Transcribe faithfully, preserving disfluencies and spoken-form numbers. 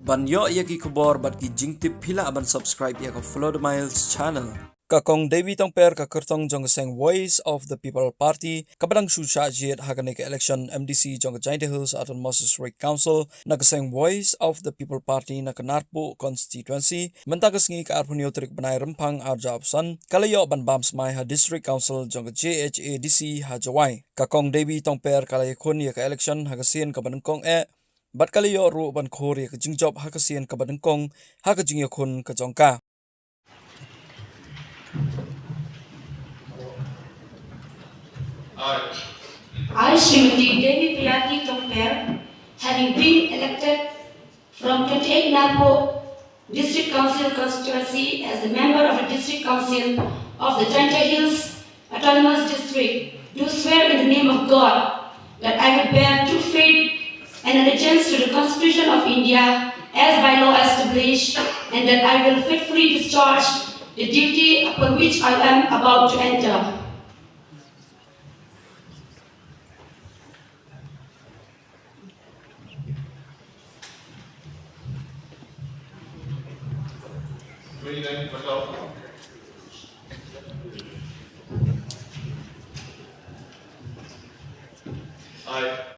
Ban ïoh ïa ki khubor bad ki jingtip, phi lah ban subscribe ïa ka Follow the Miles channel. Ka Kong Devi Tongper, ka kyrtong jong ka seng Voice of the People Party, kaba dang shu shah jied ha kane ka election M D C jong ka Jaintia Hills Autonomous District Council na ka seng Voice of the People Party na ka Narpuh constituency, mynta ka sngi ka arphew hynñiew tarik bnai Rymphang arhajar arphew san, ka la ïoh ban bam smai ha District Council jong ka J H A D C ha Jowai. Ka Kong Devi Tongper ka la ïakhun ïa ka election ha ka sien kaba nyngkong eh, bad ka la ïoh ruh ban khur ïa ka jingjop ha ka sien kaba nyngkong ha ka jingïakhun ka jong ka. I, Srimati Devi Priyati Tongper, having been elected from twenty-eight Narpuh District Council constituency as a member of the District Council of the Jaintia Hills Autonomous District, do swear in the name of God that I will bear true faith and allegiance to the Constitution of India as by law established, and that I will faithfully discharge the duty upon which I am about to enter.